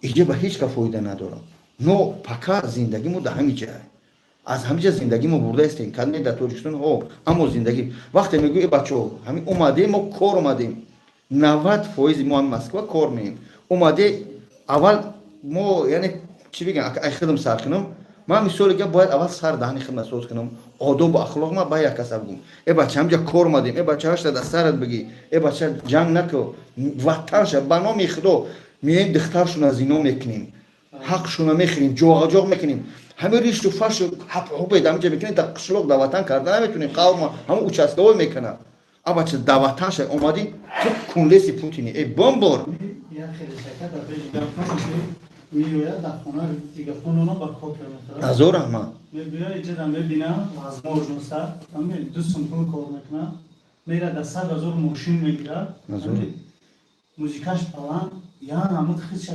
Иҷа ба ҳеҷ ка фоида надорам, но пока зиндагимо дар ҳамин ҷа, аз ҳамин ҷа зиндагимо бурдаистем. Кадме дар Тоҷикистон ҳо, аммо зиндагӣ вақте мегӯ: «Э, бачаҳо, ҳамин омадем, мо кор омадем». 90 фоизи мо ҳами Москва кор меем. Омаде, аввал мо, яъне чӣ бигам, ай хидм сар кунам. Ман мисоли гап, бояд аввал сар даҳани хидмат соз кунам, одобу ахлоқ. Ма ба як каса бигӯм: «Э, бача, ҳамҷа кор омадем. Э, бача, ҳашта дар сарат бигӣ. Э, бача, ҷанг наку, ватанша ба номи Худо». Меоем, духтаршуна зино мекунем, ҳақшуна мехӯрем, ҷоғаҷоғ мекунем, ҳамин ришту фашу ҳаб-ҳубе ҳаминҷа мекунем. Дар қишлоқ, дар ватан карда наметунем. Қавма ҳамон участковой мекунад. А бача, дар ватанша омадӣ, ту кунлеси Путини, э, бомбор. Як хеле шакар дар пеши гап меояд, дар хона дигафонона ба кофе мехӯрад. Азор раҳмат. Мебиёд, иҷада мебина, возможность 2 сум пул кор мекунад, мера дар 100 000 мошин мегирад, музикаш баланд, ян ҳамун хисша.